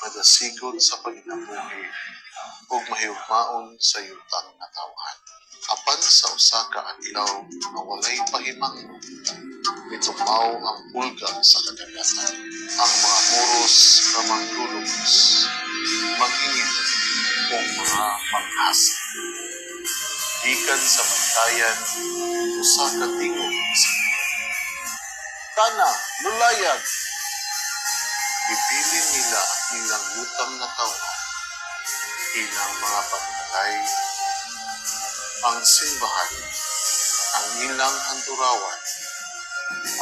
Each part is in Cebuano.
Madasigon sa pagkinabuhi ug mahigugmaon sa yutang natawhan. Apan sa usa ka adlaw nga walay pahimangno, mitumaw ang pulga sa kadagatan. Ang mga Moros nga manglulubos, mangingit ug mga manghasi. Gikan sa bantayan, usa ka tingog misinggit. "Tana, mulayag!" Gibilin nila ang ilang yutang natawhan, ilang mga panimalay, ang simbahan, ang ilang handurawan,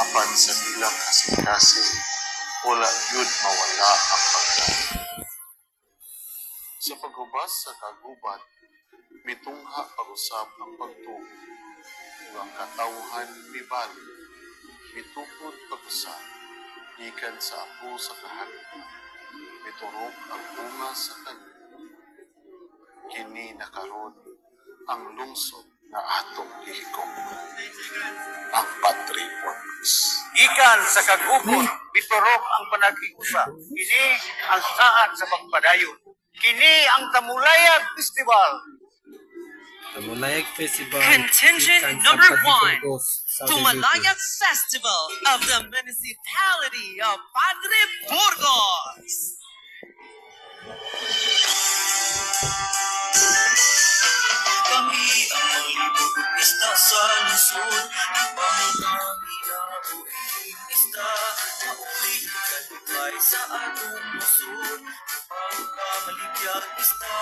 apan sa ilang kasing-kasing, wala gyud mawala ang paglaom. Sa paghubas sa kagubat, mitungha pag-usab ang pagtuo, ug ang katawhan mibalik, mitukod pag-usab, gikan sa apo sa kahadlok, miturok ang bunga sa kaluoy. Kini na karon ang lungsod nga atong gihigugma, ang Padre Burgos. Gikan sa kagukod, miturok ang panaghiusa. Kini ang saad sa pagpadayon. Kini ang Tamulayag Festival. Tamulayag Festival. Contingent gikan sa number Padre 1. Burgos, Saudi Tumalayag Festival of the Municipality of Padre Burgos. Kami ang manglibot isda sa lungsod. Ibang kami nabuhing isda. Maoy kalupay sa atong nasod. Ibang pamaligyag isda.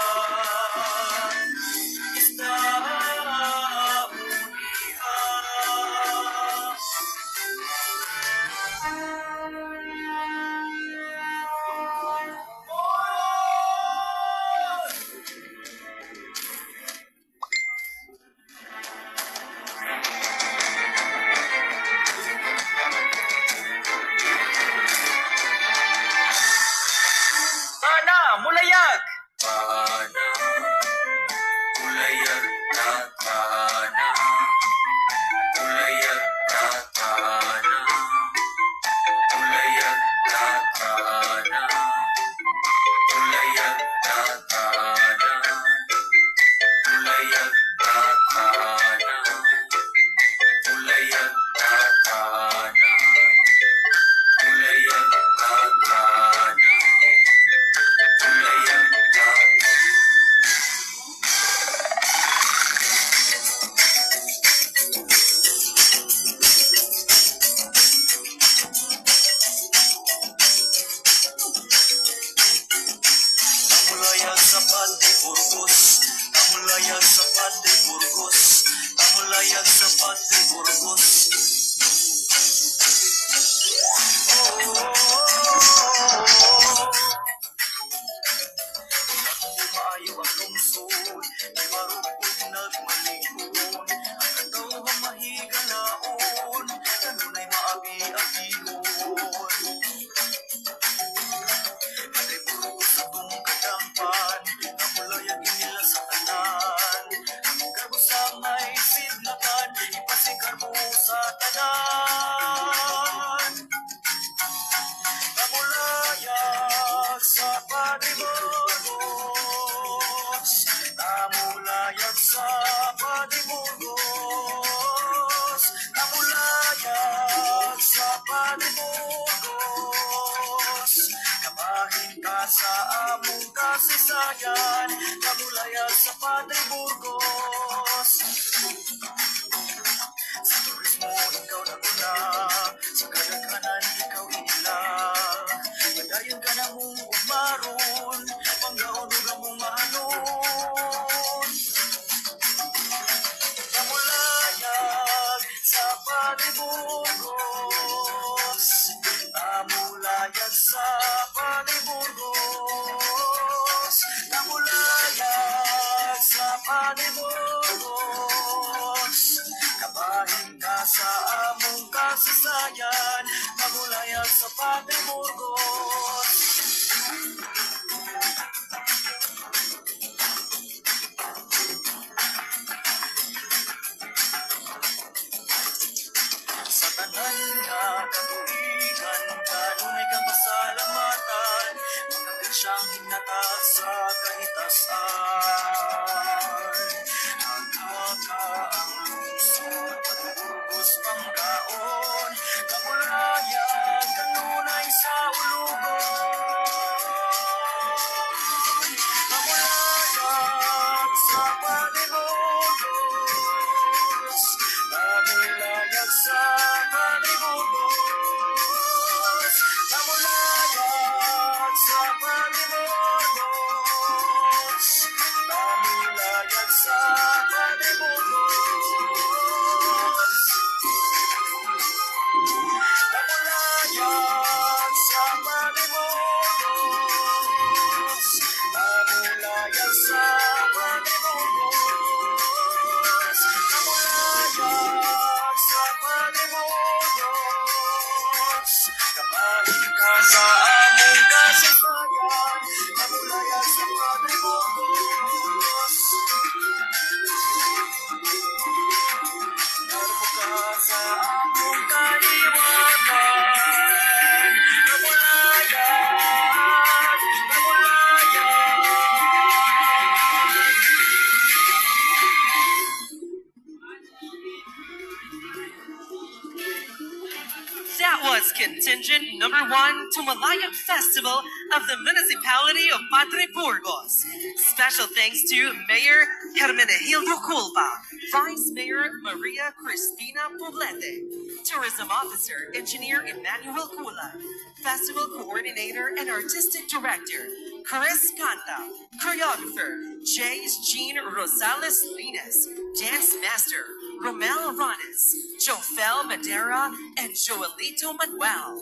Isda uniha. Tana, mulayag! Tana, mulayag na tana. Mulayag na tana. Mulayag na tana. Mulayag na tana. Mulayag na tana. Mulayag na tana. Mulayag na tana. Mulayag na. Tamulayag sa Padre Burgos. Tamulayag sa Padre Burgos. Tamulayag sa Padre Burgos. Oh, maayo ang lungsod, di marupod nagmalikon. Ang katawhan mahigalaon, kanunay maabi-abihon. Padre Burgos atong kadampan, Tamulayag inila sa tanan. Ang garbo sa may sidlakan, ipasigarbo sa tanan. Tamulayag sa Padre Burgos. Tamulayag sa Padre Burgos. Tamulayag sa Padre Burgos. Kabahin ka sa among kasaysayan. Tamulayag sa Padre Burgos. Sa turismo, ikaw naguna. Sa kadaghanan, ikaw iila. Padayon ka na mong ugmaron. Panggaon ug among mahalon. Tamulayag sa Padre Burgos. Tamulayag sa Padre Burgos. Tamulayag sa Padre Burgos. Kabahin ka sa among kasaysayan. Tamulayag sa Padre Burgos. Sa tanan nga katuigan, kanunay kang pasalamatan. Mga Siyang hinatak sa kahitasan. Nagkaka ang lungsod, Padre Burgos panggaon, Kamulayag kanunay sa ulugon. Kamulayag sa Padre Burgos, Kamulayag sa Padre Burgos, Kamulayag sa Padre Burgos, Kamulayag sa Padre Burgos. Kamulayag sa Padre Burgos, Kamulayag sa Padre Burgos, Kamulayag sa Padre Burgos. Kabahin ka sa among kasaysayan, Kamulayag sa Padre Burgos. Garbo ka sa among kaliwatan, Kamulayag, Kamulayag. That was contingent number one Tumalayag Festival of the Municipality of Padre Burgos. Special thanks to Mayor Hermenegildo Culpa, Vice Mayor Maria Cristina Poblete, Tourism Officer Engineer Emmanuel Kula, Festival Coordinator and Artistic Director Chris Canta, Choreographer Jays Jean Rosales Lines, Dance Master Romel Ranes, Jofel Madera, and Joelito Manuel.